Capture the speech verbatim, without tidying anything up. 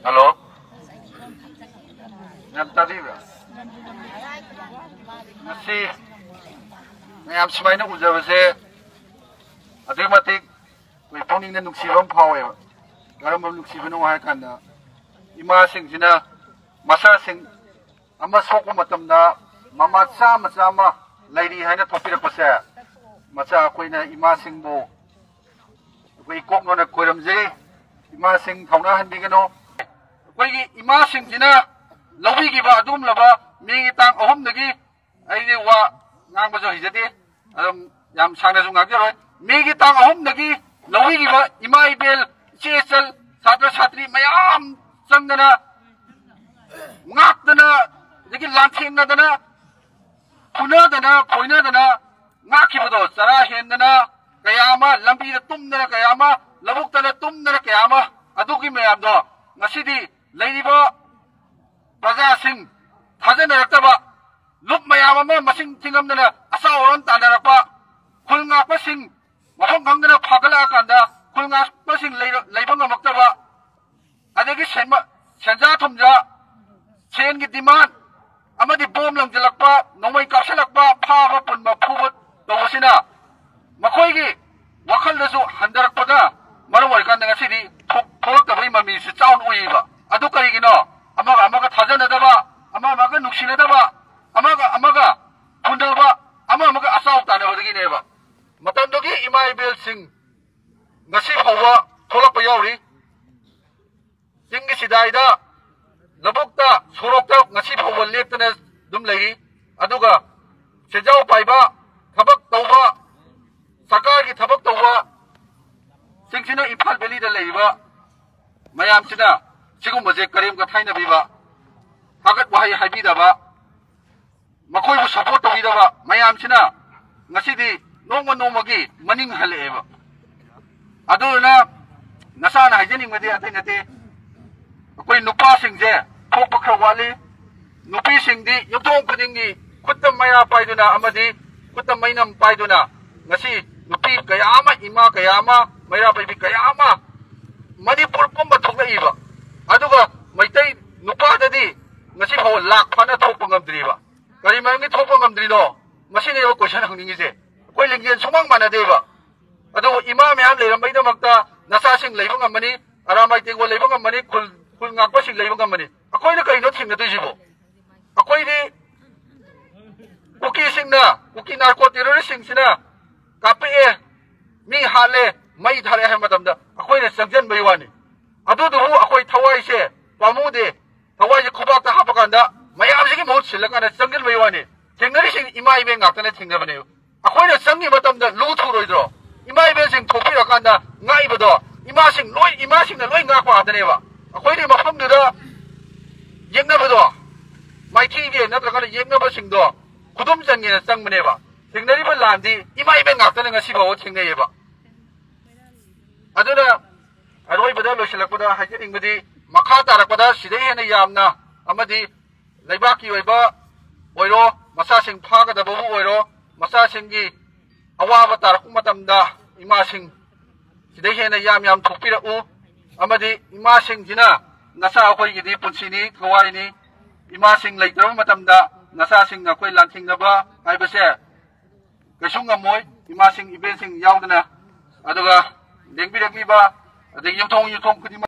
Hello, ꯌꯥꯝ ꯇꯥꯕꯤꯕ꯭ꯔꯥ? ꯉꯁꯤ ꯃꯌꯥꯝ ꯁꯨꯃꯥꯏꯅ ꯎꯖꯕꯁꯦ ꯑꯗꯨꯛꯀꯤ ꯃꯇꯤꯛ ꯑꯩꯈꯣꯏ ꯄꯨꯛꯅꯤꯡꯗ ꯅꯨꯡꯁꯤꯕ ꯑꯃ ꯐꯥꯎꯋꯦꯕ꯫ ꯀꯔꯝꯕ ꯅꯨꯡꯁꯤꯕꯅꯣ ꯍꯥꯏ ꯀꯥꯟꯗ, ꯏꯃꯥꯁꯤꯡꯁꯤꯅ ꯃꯆꯥꯁꯤꯡ ꯑꯃ ꯁꯣꯛꯄ ꯃꯇꯝꯗ ꯃꯃꯥ ꯆꯥꯝꯃ ꯆꯥꯝꯃ ꯂꯩꯔꯤ ꯍꯥꯏꯅ ꯊꯣꯛꯄꯤꯔꯛꯄꯁꯦ, ꯃꯆꯥ ꯑꯩꯈꯣꯏꯅ ꯏꯃꯥꯁꯤꯡꯕꯨ ꯑꯩꯈꯣꯏ ꯏꯀꯣꯛꯅꯅ ꯈꯣꯏꯔꯝꯖꯔꯤ꯫ ꯏꯃꯥꯁꯤꯡ ꯊꯧꯅꯥ ꯍꯟꯕꯤꯒꯅꯨ꯫ ꯑꯩꯈꯣꯏꯒꯤ ꯏꯃꯥꯁꯤꯡꯁꯤꯅ ꯂꯧꯕꯤꯈꯤꯕ ꯑꯗꯨꯒꯨꯝꯂꯕ ꯃꯦꯒꯤ ꯇꯥꯡ ꯑꯍꯨꯝꯗꯒꯤ, ꯑꯩꯗꯤ ꯋꯥ ꯉꯥꯡꯕꯁꯨ ꯍꯩꯖꯗꯦ, ꯑꯗꯨꯝ ꯌꯥꯝ ꯁꯥꯡꯅꯁꯨ ꯉꯥꯡꯖꯔꯣꯏ꯫ ꯃꯦꯒꯤ ꯇꯥꯡ ꯑꯍꯨꯝꯗꯒꯤ ꯂꯧꯕꯤꯈꯤꯕ ꯏꯃꯥ ꯏꯕꯦꯜ, ꯏꯆꯦ ꯏꯆꯜ, ꯁꯥꯇ꯭ꯔ ꯁꯥꯇ꯭ꯔꯤ ꯃꯌꯥꯝ ꯆꯪꯗꯅ, ꯉꯥꯛꯇꯅ, ꯑꯗꯒꯤ ꯂꯥꯟꯊꯦꯡꯅꯗꯅ, ꯐꯨꯅꯗꯅ ꯐꯣꯏꯅꯗꯅ ꯉꯥꯛꯈꯤꯕꯗꯣ, ꯆꯔꯥ ꯍꯦꯟꯗꯅ ꯀꯌꯥ ꯑꯃ, ꯂꯝꯕꯤꯗ ꯇꯨꯝꯗꯅ ꯀꯌꯥ ꯑꯃ, ꯂꯧꯕꯨꯛꯇꯅ ꯇꯨꯝꯗꯅ ꯀꯌꯥ ꯑꯃ, ꯑꯗꯨꯒꯤ ꯃꯌꯥꯝꯗꯣ ꯉꯁꯤꯗꯤ ꯂꯩꯔꯤꯕ ꯄ꯭ꯔꯖꯥꯁꯤꯡ ꯊꯥꯖꯅꯔꯛꯇꯕ, ꯂꯨꯞ ꯃꯌꯥꯝ ꯑꯃ ꯃꯁꯤꯡ ꯊꯤꯉꯝꯗꯅ ꯑꯆꯥꯎ ꯑꯔꯥꯟ ꯇꯥꯟꯅꯔꯛꯄ, ꯈꯨꯜ ꯉꯥꯛꯄꯁꯤꯡ ꯃꯐꯝ ꯈꯪꯗꯅ ꯐꯥꯒꯠꯂꯛꯑꯀꯥꯟꯗ ꯈꯨꯜ ꯉꯥꯛꯄꯁꯤꯡ ꯂꯩꯔ-, ꯂꯩꯕ ꯉꯝꯃꯛꯇꯕ, ꯑꯗꯒꯤ ꯁꯦꯟꯃ-, ꯁꯦꯟꯖꯥ ꯊꯨꯝꯖꯥ, ꯁꯦꯟꯒꯤ ꯗꯤꯃꯥꯟ ꯑꯃꯗꯤ ꯕꯣꯝ ꯂꯪꯁꯤꯜꯂꯛꯄ, ꯅꯣꯡꯃꯩ ꯀꯥꯞꯁꯤꯜꯂꯛꯄ, ꯐꯥꯕ ꯄꯨꯟꯕ ꯐꯨꯕ ꯇꯧꯕꯁꯤꯅ ꯃꯈꯣꯏꯒꯤ ꯋꯥꯈꯜꯗꯁꯨ ꯍꯟꯊꯔꯛꯄꯅ ꯃꯔꯝ ꯑꯣꯏꯔꯀꯥꯟꯗ ꯉꯁꯤꯗꯤ ꯊꯣꯛ-, ꯊꯣꯛꯂꯛꯇꯕꯒꯤ ꯃꯃꯤꯁꯤ ꯆꯥꯎꯅ ꯎꯏꯕ꯫ ꯑꯗꯨ ꯀꯔꯤꯒꯤꯅꯣ? ꯑꯃꯒ ꯑꯃꯒ ꯊꯥꯖꯅꯗꯕ, ꯑꯃ ꯑꯃꯒ ꯅꯨꯡꯁꯤꯅꯗꯕ, ꯑꯃꯒ ꯑꯃꯒ ꯐꯨꯅꯕ, ꯑꯃ ꯑꯃꯒ ꯑꯆꯥꯎ ꯇꯥꯟꯅꯕꯗꯒꯤꯅꯦꯕ꯫ ꯃꯇꯝꯗꯨꯒꯤ ꯏꯃꯥ ꯏꯕꯦꯜꯁꯤꯡ ꯉꯁꯤ ꯐꯥꯎꯕ ꯊꯣꯛꯂꯛꯄ ꯌꯥꯎꯔꯤ꯫ ꯆꯤꯡꯒꯤ ꯁꯤꯗꯥꯏꯗ, ꯂꯧꯕꯨꯛꯇ, ꯁꯣꯔꯣꯛꯇ ꯉꯁꯤ ꯐꯥꯎꯕ ꯂꯦꯞꯇꯅ ꯑꯗꯨꯝ ꯂꯩꯔꯤ꯫ ꯑꯗꯨꯒ ꯁꯦꯟꯖꯥꯎ ꯄꯥꯏꯕ, ꯊꯕꯛ ꯇꯧꯕ, ꯁꯔꯀꯥꯔꯒꯤ ꯊꯕꯛ ꯇꯧꯕ ꯁꯤꯡꯁꯤꯅ ꯏꯝꯐꯥꯜ ꯚꯦꯂꯤꯗ ꯂꯩꯔꯤꯕ ꯃꯌꯥꯝꯁꯤꯅ ꯁꯤꯒꯨꯝꯕꯁꯦ ꯀꯔꯦꯝ ꯀꯊꯥꯏꯅꯕꯤꯕ, ꯊꯥꯒꯠ ꯋꯥꯍꯩ ꯍꯥꯏꯕꯤꯗꯕ, ꯃꯈꯣꯏꯕꯨ ꯁꯄꯣꯔꯠ ꯇꯧꯕꯤꯗꯕ ꯃꯌꯥꯝꯁꯤꯅ ꯉꯁꯤꯗꯤ ꯅꯣꯡꯃ ꯅꯣꯡꯃꯒꯤ ꯃꯅꯤꯡ ꯍꯜꯂꯛꯑꯦꯕ꯫ ꯑꯗꯨꯗꯨꯅ ꯅꯁꯥꯅ ꯍꯥꯏꯖꯅꯤꯡꯕꯗꯤ ꯑꯇꯩ ꯅꯠꯇꯦ, ꯑꯩꯈꯣꯏ ꯅꯨꯄꯥꯁꯤꯡꯁꯦ ꯊꯣꯛꯄ ꯈꯔ ꯋꯥꯠꯂꯤ꯫ ꯅꯨꯄꯤꯁꯤꯡꯗꯤ ꯌꯨꯝꯊꯣꯡ ꯈꯨꯗꯤꯡꯒꯤ ꯈꯨꯠꯇ ꯃꯩꯔꯥ ꯄꯥꯏꯗꯨꯅ ꯑꯃꯗꯤ ꯈꯨꯠꯇ ꯃꯩꯅꯝ ꯄꯥꯏꯗꯨꯅ ꯉꯁꯤ ꯅꯨꯄꯤ ꯀꯌꯥ ꯑꯃ, ꯏꯃꯥ ꯀꯌꯥ ꯑꯃ, ꯃꯩꯔꯥ ꯄꯥꯏꯕꯤ ꯀꯌꯥ ꯑꯃ ꯃꯅꯤꯄꯨꯔ ꯄꯨꯝꯕ ꯊꯣꯛꯂꯛꯏꯕ꯫ ꯑꯗꯨꯒ ꯃꯩꯇꯩ ꯅꯨꯄꯥꯗꯗꯤ ꯉꯁꯤ ꯐꯥꯎꯕ ꯂꯥꯛ ꯐꯥꯅ ꯊꯣꯛꯄ ꯉꯝꯗ꯭ꯔꯤꯕ꯫ ꯀꯔꯤ ꯃꯔꯝꯒꯤ ꯊꯣꯛꯄ ꯉꯝꯗ꯭ꯔꯤꯅꯣ? ꯃꯁꯤꯅꯦꯕ ꯀꯣꯏꯁꯟ ꯍꯪꯅꯤꯡꯉꯤꯁꯦ꯫ ꯑꯩꯈꯣꯏ ꯂꯤꯡꯖꯦꯜ ꯁꯨꯃꯥꯡ ꯃꯥꯟꯅꯗꯦꯕ꯫ ꯑꯗꯨꯕꯨ ꯏꯃꯥ ꯃꯌꯥꯝ ꯂꯩꯔꯝꯕꯒꯤꯗꯃꯛꯇ ꯅꯆꯥꯁꯤꯡ ꯂꯩꯕ ꯉꯝꯃꯅꯤ, ꯑꯔꯥꯃꯥꯏ ꯇꯦꯡꯒꯣꯜ ꯂꯩꯕ ꯉꯝꯃꯅꯤ, ꯈꯨꯜ ꯈꯨꯜ ꯉꯥꯛꯄꯁꯤꯡ ꯂꯩꯕ ꯉꯝꯃꯅꯤ꯫ ꯑꯩꯈꯣꯏꯅ ꯀꯩꯅꯣ ꯊꯦꯡꯅꯗꯣꯏꯁꯤꯕꯣ? ꯑꯩꯈꯣꯏꯗꯤ ꯀꯨꯀꯤꯁꯤꯡꯅ, ꯀꯨꯀꯤ ꯅꯥꯔꯀꯣ ꯇꯦꯔꯣꯔꯤꯁꯁꯤꯡꯁꯤꯅ ꯀꯥꯞꯄꯛꯑꯦ, ꯃꯤ ꯍꯥꯠꯂꯦ, ꯃꯩ ꯊꯥꯔꯛꯑꯦ ꯍꯥꯏꯕ ꯃꯇꯝꯗ ꯑꯩꯈꯣꯏꯅ ꯆꯪꯁꯤꯟꯕꯒꯤ ꯋꯥꯅꯤ꯫ ꯑꯗꯨꯗꯨꯕꯨ ꯑꯩꯈꯣꯏ ꯊꯋꯥꯏꯁꯦ ꯄꯥꯝꯃꯨꯗꯦ꯫ ꯊꯋꯥꯏꯁꯦ ꯈꯨꯕꯥꯛꯇ ꯍꯥꯞꯄꯀꯥꯟꯗ ꯃꯌꯥꯝꯁꯤꯒꯤ ꯃꯍꯨꯠ ꯁꯤꯜꯂꯀꯥꯟꯗ ꯆꯪꯁꯤꯟꯕꯒꯤ ꯋꯥꯅꯤ꯫ ꯊꯦꯡꯅꯔꯤꯁꯤꯡ ꯏꯃꯥ ꯏꯕꯦꯟ ꯉꯥꯛꯇꯅ ꯊꯦꯡꯅꯕꯅꯦꯕ꯫ ꯑꯩꯈꯣꯏꯅ ꯆꯪꯉꯤ ꯃꯇꯝꯗ ꯂꯨ ꯊꯨꯔꯣꯏꯗ꯭ꯔꯣ? ꯏꯃꯥ ꯏꯕꯦꯟꯁꯤꯡ ꯊꯣꯛꯄꯤꯔꯀꯥꯟꯗ ꯉꯥꯛꯏꯕꯗꯣ ꯏꯃꯥꯁꯤꯡ ꯂꯣꯏ, ꯏꯃꯥꯁꯤꯡꯅ ꯂꯣꯏ ꯉꯥꯛꯄ ꯉꯥꯛꯇꯅꯦꯕ꯫ ꯑꯩꯈꯣꯏꯗꯤ ꯃꯐꯝꯗꯨꯗ ꯌꯦꯛꯅꯕꯗꯣ, ꯃꯥꯏꯊꯤꯒꯤ ꯅꯠꯇ꯭ꯔꯒꯅ ꯌꯦꯛꯅꯕꯁꯤꯡꯗꯣ ꯈꯨꯗꯨꯝ ꯆꯟꯒꯦꯅ ꯆꯪꯕꯅꯦꯕ꯫ ꯊꯦꯡꯅꯔꯤꯕ ꯂꯥꯟꯗꯤ ꯏꯃꯥ ꯏꯕꯦꯟ ꯉꯥꯛꯇꯅ ꯉꯁꯤ ꯐꯥꯎꯕ ꯊꯦꯡꯅꯩꯌꯦꯕ꯫ ꯑꯗꯨꯅ ꯑꯔꯣꯏꯕꯗ ꯂꯣꯏꯁꯤꯜꯂꯛꯄꯗ ꯍꯥꯏꯖꯅꯤꯡꯕꯗꯤ, ꯃꯈꯥ ꯇꯥꯔꯛꯄꯗ ꯁꯤꯗꯩ ꯍꯦꯟꯅ ꯌꯥꯝꯅ ꯑꯃꯗꯤ ꯂꯩꯕꯥꯛꯀꯤ ꯑꯣꯏꯕ ꯑꯣꯏꯔꯣ, ꯃꯆꯥꯁꯤꯡ ꯐꯥꯒꯗꯕꯕꯨ ꯑꯣꯏꯔꯣ, ꯃꯆꯥꯁꯤꯡꯒꯤ ꯑꯋꯥꯕ ꯇꯥꯔꯛꯄ ꯃꯇꯝꯗ ꯏꯃꯥꯁꯤꯡ ꯁꯤꯗꯩ ꯍꯦꯟꯅ ꯌꯥꯝ ꯌꯥꯝ ꯊꯣꯛꯄꯤꯔꯛꯎ꯫ ꯑꯃꯗꯤ ꯏꯃꯥꯁꯤꯡꯁꯤꯅ ꯅꯆꯥ ꯑꯩꯈꯣꯏꯒꯤꯗꯤ ꯄꯨꯟꯁꯤꯅꯤ, ꯊꯋꯥꯏꯅꯤ꯫ ꯏꯃꯥꯁꯤꯡ ꯂꯩꯇ꯭ꯔꯕ ꯃꯇꯝꯗ ꯅꯆꯥꯁꯤꯡ ꯑꯩꯈꯣꯏ ꯂꯥꯟꯊꯦꯡꯅꯕ ꯍꯥꯏꯕꯁꯦ ꯀꯩꯁꯨ ꯉꯝꯃꯣꯏ, ꯏꯃꯥꯁꯤꯡ ꯏꯕꯦꯟꯁꯤꯡ ꯌꯥꯎꯗꯅ꯫ ꯑꯗꯨꯒ ꯂꯦꯡꯕꯤꯔꯛꯂꯤꯕ, ꯑꯗꯒꯤ ꯌꯨꯝꯊꯣꯡ ꯌꯨꯝꯊꯣꯡ ꯈꯨꯗꯤꯡꯃꯛ